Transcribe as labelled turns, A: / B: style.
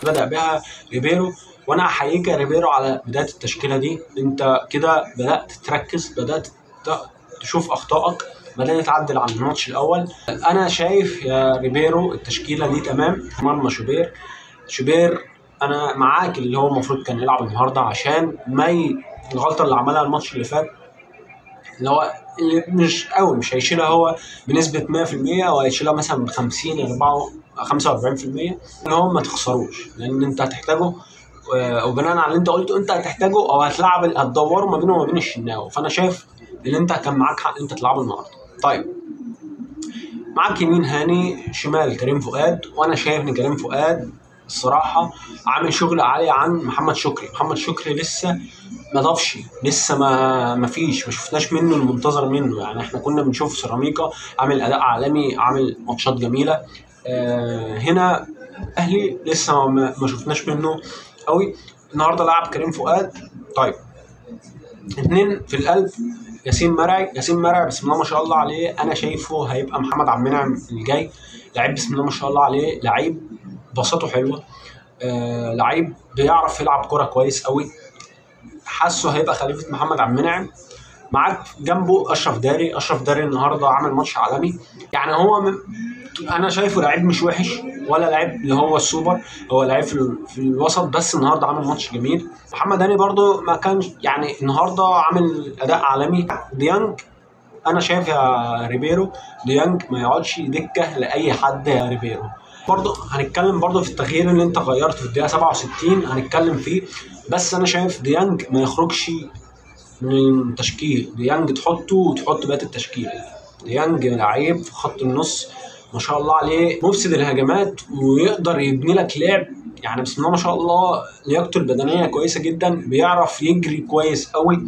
A: بدأ بها ريبيرو، وانا احييك يا ريبيرو على بداية التشكيلة دي. انت كده بدات تركز، بدات تشوف اخطائك، بدات تعدل عن الماتش الاول. انا شايف يا ريبيرو التشكيلة دي تمام. مرمى شوبير، شوبير انا معاك اللي هو المفروض كان يلعب النهارده عشان ما الغلطة اللي عملها الماتش اللي فات اللي هو اللي مش قوي مش هيشيلها هو بنسبة 100%، وهيشيلها مثلا ب 50 45%، ان هو ما تخسروش لان انت هتحتاجه، وبناء على اللي انت قلته انت هتحتاجه او هتلعب هتدوره ما بينه وما بين الشناوي. فانا شايف ان انت كان معاك حق انت تلعبه النهارده. طيب معاك يمين هاني، شمال كريم فؤاد، وانا شايف ان كريم فؤاد الصراحة عامل شغل عالي عن محمد شكري. محمد شكري لسه ما ضافش، لسه ما فيش، ما شفناش منه المنتظر منه. يعني احنا كنا بنشوف سيراميكا عامل اداء عالمي، عامل ماتشات جميلة. هنا اهلي لسه ما شفناش منه قوي. النهارده لعب كريم فؤاد. طيب اتنين في القلب، ياسين مرعي. ياسين مرعي بسم الله ما شاء الله عليه، انا شايفه هيبقى محمد عبد المنعم الجاي. لعيب بسم الله ما شاء الله عليه، لعيب بساطته حلوة، لعيب بيعرف يلعب كرة كويس قوي، حاسه هيبقى خليفة محمد عبد المنعم. معاك جنبه اشرف داري. اشرف داري النهارده عامل ماتش عالمي، يعني هو انا شايفه لعيب مش وحش ولا لعيب اللي هو السوبر، هو لعيب في الوسط، بس النهارده عامل ماتش جميل. محمد هاني برده ما كانش يعني النهارده عامل اداء عالمي. ديانج انا شايف يا ريبيرو ديانج ما يقعدش دكه لاي حد يا ريبيرو. برضه هنتكلم برضه في التغيير اللي انت غيرته في الدقيقة 67 هنتكلم فيه، بس انا شايف ديانج ما يخرجش من التشكيل. ديانج تحطه وتحط بقية التشكيل. ديانج لعيب في خط النص ما شاء الله عليه، مفسد الهجمات ويقدر يبني لك لعب، يعني بسم الله ما شاء الله لياقته البدنية كويسة جدا، بيعرف يجري كويس قوي.